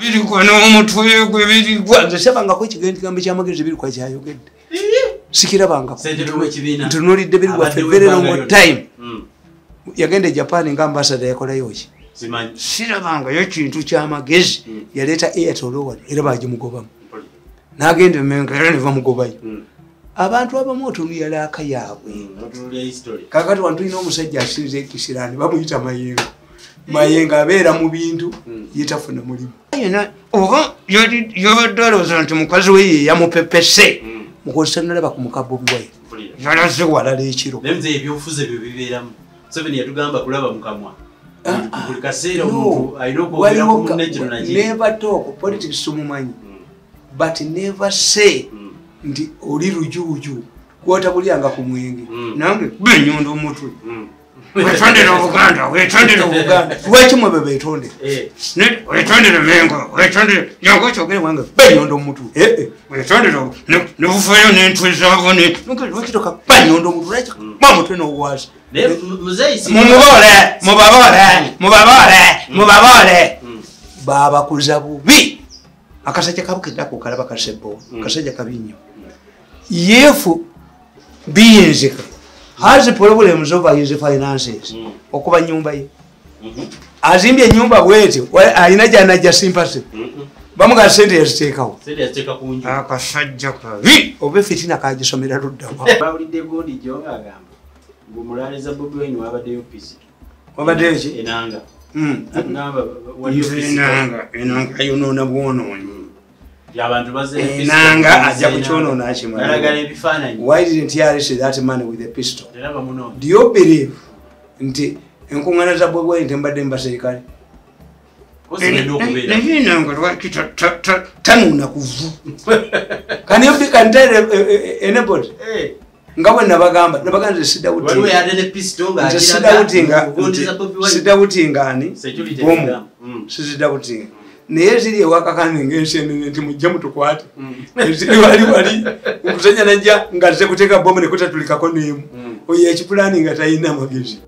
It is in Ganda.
Birikwa n'omutwe gwe birikwa. Nze sirabangako ekigambo ky'amagezi Birikwa kyayogedde. Sikirabangako. Ntunuulidde Birikwa for very long time. Yagenda e Japan nga ambassador, yakolayo ki? Sirabangayo kintu ky'amagezi. Yaleeta Airtel wano, era bagimugobamu. N'agenda Emengo, era ne bamugobayo. Abantu abamu otunulira laaka yaabwe. Kakati wano tulina omusajja asinza ekisiraani, bamuyita Mayengo. Mayengo abeera mu bintu, yetafuna mulimu. Oba yabadde alowooza nti mukazi we ye yamupepese. Mukozesa nalaba ku muka Bobi Wine. Yalaze walala ekiro. Naye nze ebyobufuzi ebyo bibeeramu. Museveni yatugamba kulaba mukamwa. Buli kaseera omuntu alina okwogera ku munne kino na kiri. Never talk politics tumumanyi. But never say nti oli lujuuju kwotabulyanga ku mwenge. Nange benyondo omutwe. Wetondere Obuganda, wetondere Obuganda. Lwaki mwe beetondera? Wetondere Mengo, wetondere yangu kyogere wange benyondo omutwe. Wetondere ne bufayo n'entwe zaabo ne lwaki toka benyondo omutwe, lwaki bamutwe n'ogwasa. Mumubole, mubabole, mubabole, mubabole. Babakuza bubi. Akasajja kabukeddako kalaba kasebbo, kasajja kabi nnyo. Yefu biyinzika has problems over his finances. Okuba nyumba ye. Azimbye ennyumba bw'etyo, alina gy'anajja sympathy. Bamuga sente yaziteekawo. Sente yaziteeka ku nju. Akasajja kabi. Oba fitina kagisomera ludda wa. Bawulidde gundi gyo ng'agamba mbu mulaliza Bobi Wine wabaddeyo pisi. Wabaddeyo ki? Enanga. Agamba waliyo pisi. Enanga, enanga yonoona bwonoonyi. Abantu bazze Enanga ajja kukyonoona akimanyi. Nalagala ebifaananyi. Why didn't he arrest that man with a pistol? Teraba munoonya. Do you believe nti enkuŋŋaana za Bobi Wine tembadde mu baserikale? Naye enanga lwaki tanuuna kuvu? Can you be can tell anybody? Nga bwe nabagamba, nabagamba nze sidawutinga ani? Bomu. Sizidawutinga. Naye ziri ewakakane ng'ensenene nti mujje mutukwate. Eziri wali wali omusajja najja ng'azze kuteeka bomu ne kutatulikako n'emu. Oyo ekipulaani nga talina magezi.